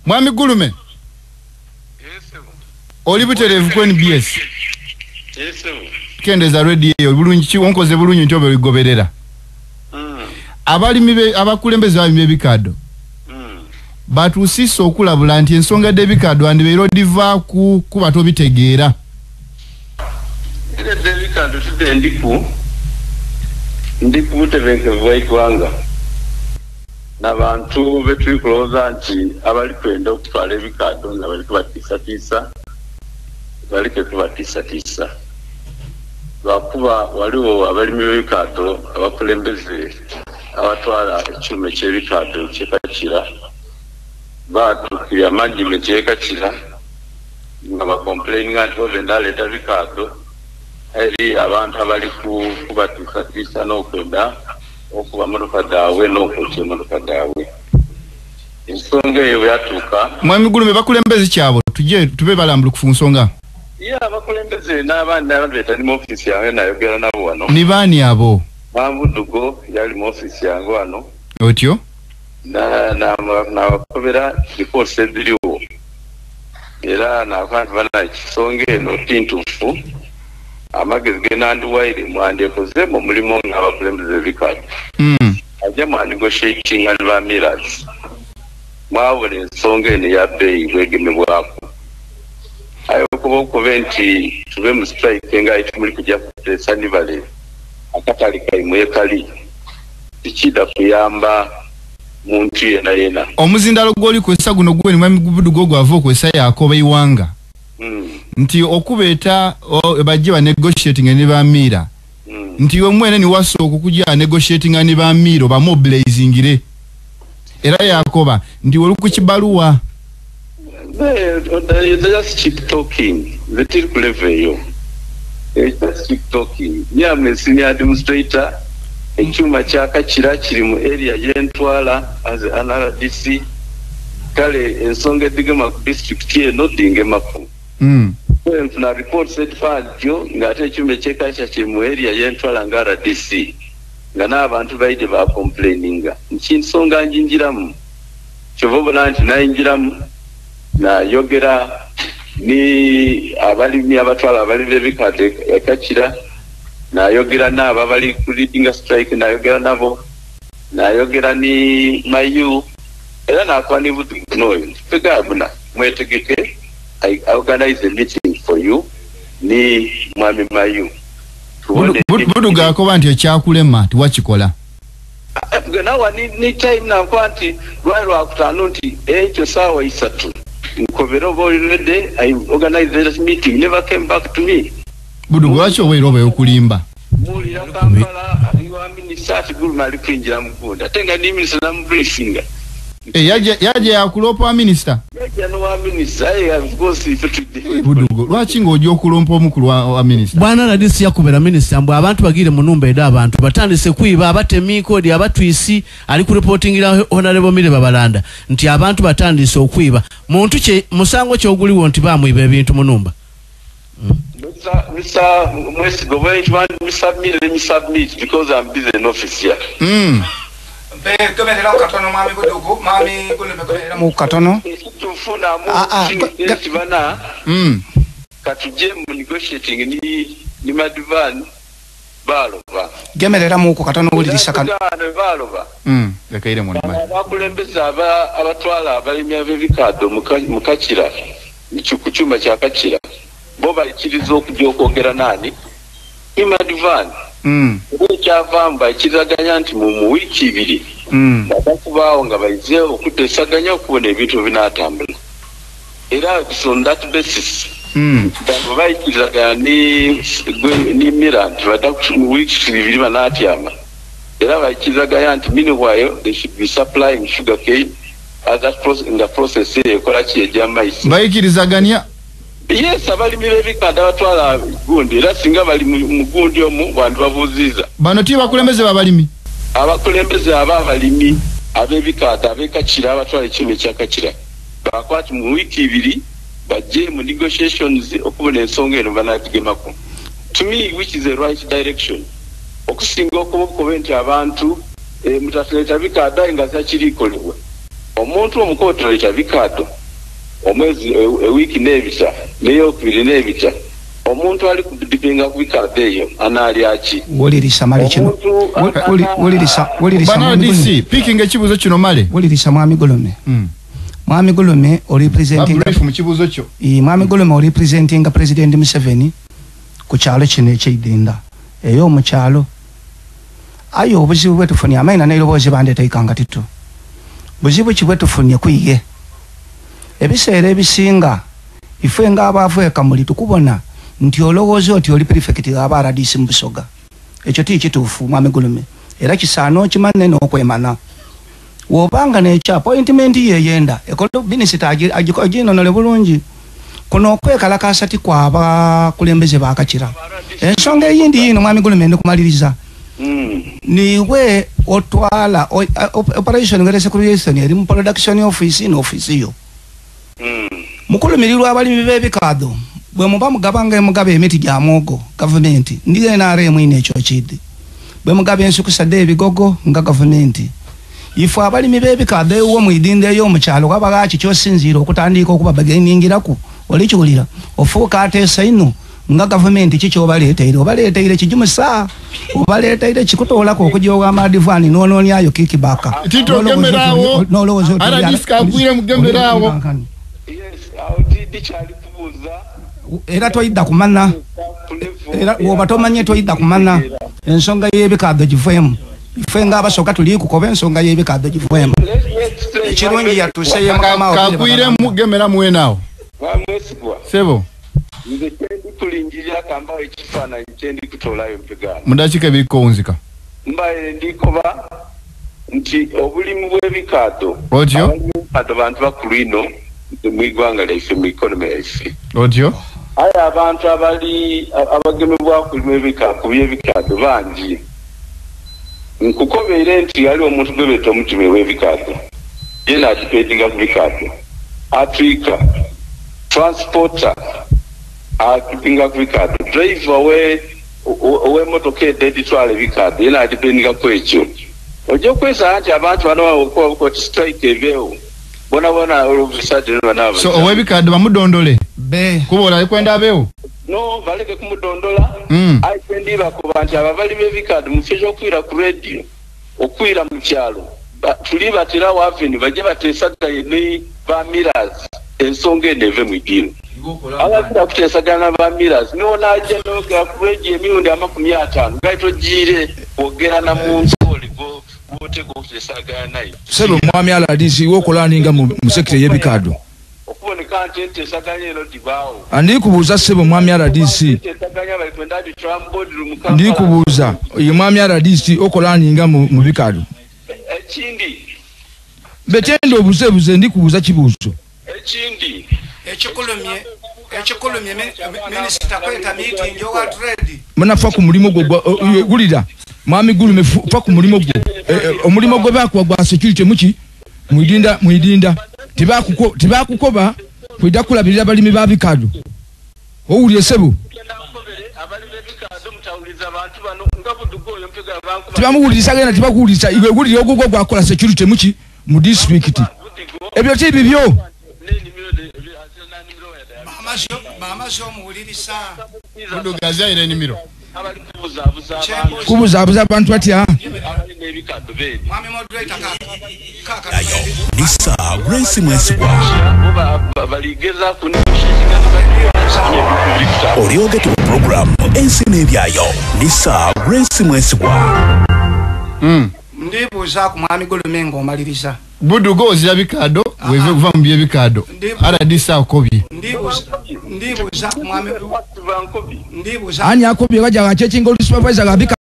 Mwami Gulume. Oli butereevu ku NBS. Kendeza radio eyo bulungi ki onkoze bulungi nti obe oligoberera. Abalimi abakulembeze abalimi b'ebikaddo batuusise okulabula nti ensonga d'ebikaddo andibeera odivaaku kuba tobitegeera. Ebikaddo tudde ndi ku butebenkevu bw'eggwanga n'abantu betuli kulowooza nti abali kwenda okutwala ebikaddo nga bali kubatiisatiisa baleke kubatiisatiisa lwakuba waliwo abalimi b'ebikaddo abakulembeze abatwala ekyuma eky'ebikaddo kyekakira batuukirira management y'ekakira nga bakomplaininga nti bo benda aleeta bikaddo eri abantu abali kubatiisatiisa n'okwenda okuba motoka daabwe n'okwokya emotoka daabwe. Ensonga eyo bwe yatuuka. Mwami Gulume bakulembeze kyabo tujje tube balambulukufu nsonga. Ye abakulembeze n'abandi n'abantu betali mu ofiisi yange nayogera nabo wano. Ni baani abo? Mwambudugo yali mu ofiisi yange wano. Otyo? Nabakobera ripooti eziriwo era nakuba nti bana ekisonga eno tintuufu amagezi ge nandiwaire mwandiekoze mu mulimu ng'abakulembeze b'ebikadde. Ajja mwanegotiatinga ne ba millers mwabona ensonga eno eya bbeeyi bwegemebwako. Aye okuba okube nti tube mu strike nga tumuli kujja kuteesa nibale akatale kaimwe kali tikida kuyamba muntu yena yena. Omuzindalo gw'oli kwesa guno gweni mwami Budugo gwava okwesa yakoba iwanga. Nti okubeeta bajje ba negotiating ne ba mira. Nti iwe mwene ni wasooka okujja negotiating ne ba mira ba mobilizingire. Era yakoba nti oli ku kibaluwa. They just keep talking. They tiri ku level eyo. They just keep talking. Me am a senior administrator. Ekyuma kya Kakira kiri mu area y'entwala as an RDC. Kale ensonga edigema ku district eno dingemaku. Nfuna report certified ng'ate ekyuma ekyekakya kiri mu area y'entwala nga RDC nga n'abantu baide ba complaininga. Nkinsonga njinjiramu. Kyova obona nti nayinjiramu nayogera ni abalimi abatwala abalimi b'ebikadde e Kakira, nayogera n'abo abali ku leading strike, nayogera nabo, nayogera ni Mayu era nakuba ni Budugu n'oyo fegabuna mwetegeke. I organize a meeting for you ni mwami Mayu. Budugu akoba nti ekyakulema tiwakikola. Nawa ni time nakuba nti lwali lwakutaano nti ekyo saawa 3 nkobera oba oli ready. I organize that meeting, never came back to me. Budugu lwaki obeera oba okulimba? Muwulira Kampala wa minisita ati Gulume ali kuyingira mu gundi ate nga ni minisita namubriefinga. Yajja yakuloopa wa minisita? Yajja n'owa minisita, of course ife tudde. Budugu lwaki ng'ojja okulompa omukulu wa minisita? Bwana RDC yakubera minisita mbu abantu bagire mu nnumba eda abantu batandise kwiba abatemi kodi abatwisi ali kureportingira Honorable Mire Babalanda nti abantu batandise okwiba muntu kye musango kyoguliwo nti bamwiba ebintu mu nnumba. Mr. Mwesigo, when you want me submit, let me submit because I'm busy in office here. Goberera katono mwami Budugu, mwami Gulume goberera mu katono. Tufuna mu bana. Katuje mu negotiating ni Madvan baloba. Gemerera mu katono wulirisa kano. Baloba. Lekaire mu nimali. Abakulembeze abatwala abalimi ab'ebikaddo mu Kakira, ku kyuma kya Kakira. Bo baikiriza okujja okwogera nani? Ni Madvan. Ekyavaamu bakirizaganya nti mu wiiki 2 bakubaawo nga bayize okuteesaganya okubona ebintu binaatambula. Era on that basis bayikirizaganya ni Mira nti badda mu wiiki 2 banaatyama. Era bayikirizaganya nti meanwhile they should be supplying sugar cane as that process in the process ekola ki ejja maize. Bayikirizaganya. Yes, abalimi b'ebikadde abatwala gundi era singa bali mu gundi omu bantu babuuziza. Bano ti bakulembeze b'abalimi? Abakulembeze ab'abalimi ab'ebikadde ab'ekakira abatwala ekyuma ekyakakira bakwati mu wiiki 2 bajje mu negotiations okubona ensonga eno banaagigemako. To me, which is the right direction. Okusinga okuba nti abantu mutatuleeta bikadde nga takiriikolebwa. Omuntu omukootoleta bikaado omwezi ewiiki n'ebita n'eyokubiri n'ebita omuntu ali kudipinga ku bikaado eyo anaalya ki? Wulirisa male kino. Wulirisa Bana DC picking ekibuuzo kino male. Wulirisa mwami Gulume. Mwami Gulume oli presenting brief mu kibuuzo kyo. Mwami Gulume oli presenting President Museveni ku kyalo kino eky'Idinda. Eyo mu kyalo. Ayo obuzibu bwe tufunye amaina n'eroboozi bandeeta ikanga titu. Buzibu ki bwe tufunye kuiye. Ebiseera ebisinga ife ng'abaavu e Kamuli tukubona nti olowooza oti oli prefect aba RDC mu Busoga. Ekyo ti kituufu mwami Gulume. Era kisaana okimane n'okwemana. Wobanga n'ekya appointment ye yenda ekolo minisita aginonole bulungi. Kuno okwekalakaasa ti kw'abakulembeze bakakira. Ensonga eyindi yino mwami Gulume ndikumaliriza. Niwe otwala operation ngerese creation eri mu production office no office yo. Mukulumirirwa abalimi b'ebikaado bwe muba mugabanga emugaba emiti gya mwogo gavumenti ndi NRM ine ekyo kidde bwe mugaba ensukusadde ebigogo nga gavumenti ifwe abalimi b'ebikaado ewuwo mu Idinda ey'omu kyalo waba ki kyosinziira okutandika okuba bageningiraku olikiwulira ofuuka ateesa ino nga gavumenti ki kyobaleeteire obaleeteire kigimusa obaleeteire kikutoolako okujooga amadivaani n'onoonyayo kikibaka Tito gemerawo gemerawo. Era toyidda kumana era woba tomanye toyidda kumana ensonga y'ebikaado giveemu ife ng'abasooka tuli kukoba ensonga y'ebikaado giveemu ekirungi yatuuse ye mukama wo kakwiremu gemera mwenaawo sebo nze kyendi kulinjirira kambawo ekifaananyi kyendi kutoolayo mpegaano mu dakiika ebiri kowunzika mbaire ndikoba nti obulimu bw'ebikaado otyo abalimu bantu bakulu ino mu ggwanga lyaife mu economy yaife otyo aye abantu abali abagemebwa ku by'ebikaado bangi nkukobeire nti yali omuntu gwe beeta omutume w'ebikaado yena akipedinga ku bikaado atwika transporter akipinga ku bikaado driver ow'emmotoka edda editwala ebikaado yena akipedinga ku ekyo ojja okwesanga nti abantu bano okuba strike ebeewo bona bona olubisade bana. So ow'ebikaado bamudondole be kubola alikwenda abeewo no baleke kumudondola. Aye ndiba kuba nti ababali b'ebikaado mufejo okwira ku radio okwira mu kyalo tuli batera waveni bajje bateesaganye ne ba mirrors ensonga eno eve mu ddiiro abazira kuteesagana ba mirrors niwo najja n'ogera ku radio emirundi 50 gaito giire kwogera na muntu oli gw'oteeka okuteesagana naye. Sebo mwami RDC wokolaninga mu sekita y'ebikaado okuboneka nti enteesaganya eno dibaawo. Ndikubuuza sebo mwami RDC ndikubuuza ye mwami RDC okolaninga mu bikaado ekindi betende obuzebuze ndikubuuza kibuuzo ekindi ekikulumye minisita kweta meeting yowa trade munafa ku mulimu gwo gulira mwami Gulume fa ku mulimu gwo omulimu gwe bakuwa gwa security muki muidinda tibakukoba kwida kulabirira balimi ba bikaado owulye sebo tibamuwuliriza genda tibakuwuliriza iwe gulira ogugwo gwakola security muki mu district ebyo ti bibyo kubuzaabuza abantu batya. Lisa Grace Mwesigwa Oriogetu program ensi n'ebyayo. Lisa Grace Mwesigwa. Ndibuuza ku mwami Gulume ng'omaliriza. Budugo ozira bikaado weve kuva mu byebikaado RDC akobye. Ndibuuza ku mwami ani akobye bajja bachekinga oli supervisor gabika.